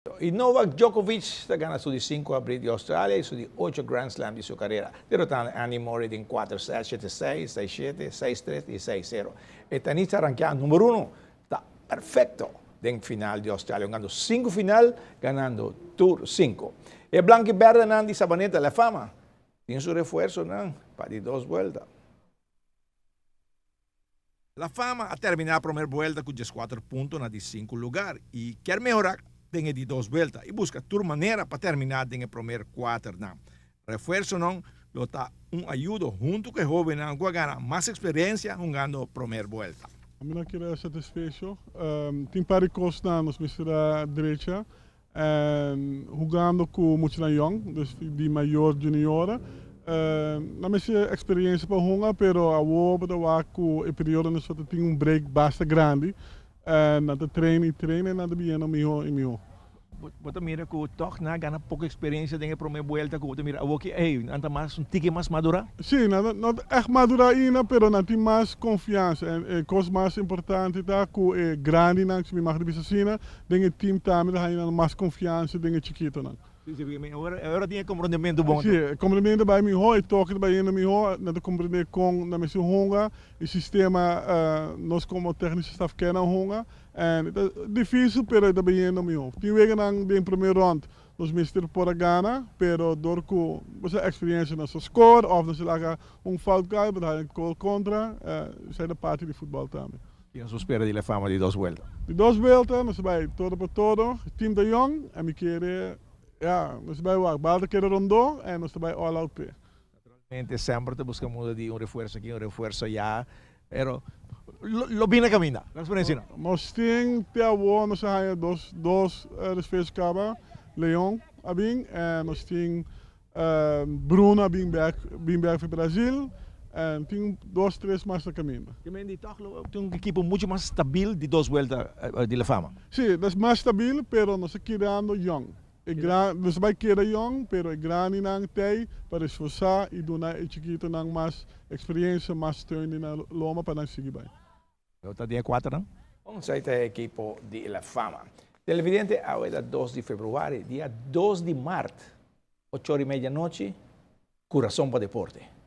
Y Novak Djokovic ta gana su di 5 Abri di Australia y su di 8 Grand Slam di su carera, derotando Andy Murray den 4 sets, 7-6, 6-7, 6-3 y 6-0. E tenista rankeado number 1 ta perfecto den final di Australia, ganando 5 final, ganando tur 5. E blanco y berde di Sabaneta, La Fama, tin su refuerzonan pa di dos vuelta. La Fama a termina e prome vuelta cu 14 punto na di 5 lugar y kier mehora den di dos vuelta y busca tur manera pa termina den prome 4 nan. Refuerzonan lo ta un ayudo hunto cu e hobennan cu a gana mas experiencia hungando prome vuelta. Ami no kier satisfecho. Tin par cos cu nos mester drecha. En hungando cu mucha jong, dus di mayor junior. Na mi experiencia pa hunga, pero awo ta cu e periodo nos tin un break basta grandi. En nan ta train y train y nan ta bin miho y miho. Bo ta mira cu toch nan a gana poco experiencia den prome vuelta cu bo ta mira awo cu hey, nan ta mas un tiki mas madura? Si, no, no echt madura ainda, pero nan tin mas confiansa. E cos mas importante ta cu e grandinan, si mi mag bisa asina, den e team tambe ta mas confiansa den e chikitonan. Si, awor tin comprendimento bon. Si, comprendimento bay miho, y toque bay indo miho, nan ta comprende con nan mester hunga, e sistema nos como technische staf kier hunga. En ta dificil, pero ta bay indo miho. Tin weganan den prome rond, nos mester por a gana, pero door cu bo experiencia nos score of nos laga un fout cay, but hay goal contra, esey ta parti di futbol tambe. Y nos spera di La Fama di dos vuelta? Di dos vuelta, nos bay todo pa todo, team ta jong, y mi kier, ja, nos bay wak, bal ta keda rondo, y nos bay all out pe. Naturalmente, semper ta busca muda di un refuerzo aki, un refuerzo aya, pero lo bin na caminda. Nos por asina. Nos tin te awo, nos a haya dos refuerzo caba, Leon a bin, y nos tin Bruno a bin back pa Brasil, y tin dos, tres mas na caminda. Kiermen di toch tin un ekipo mucho mas stabil di dos vuelta di La Fama. Si, e mas stabil, pero nos ta kedando jong. E gran, nos bay keda jong, pero e grandinan tey pa reforsa y duna e chikitonan mas experiencia, mas steun na lomba pa nan sigui bay. Ta dia 4, no? Ons ta ekipo di La Fama. Televidente, awe ta 2 di februari, dia 2 di maart, 8 or y mei anochi, Curason pa Deporte.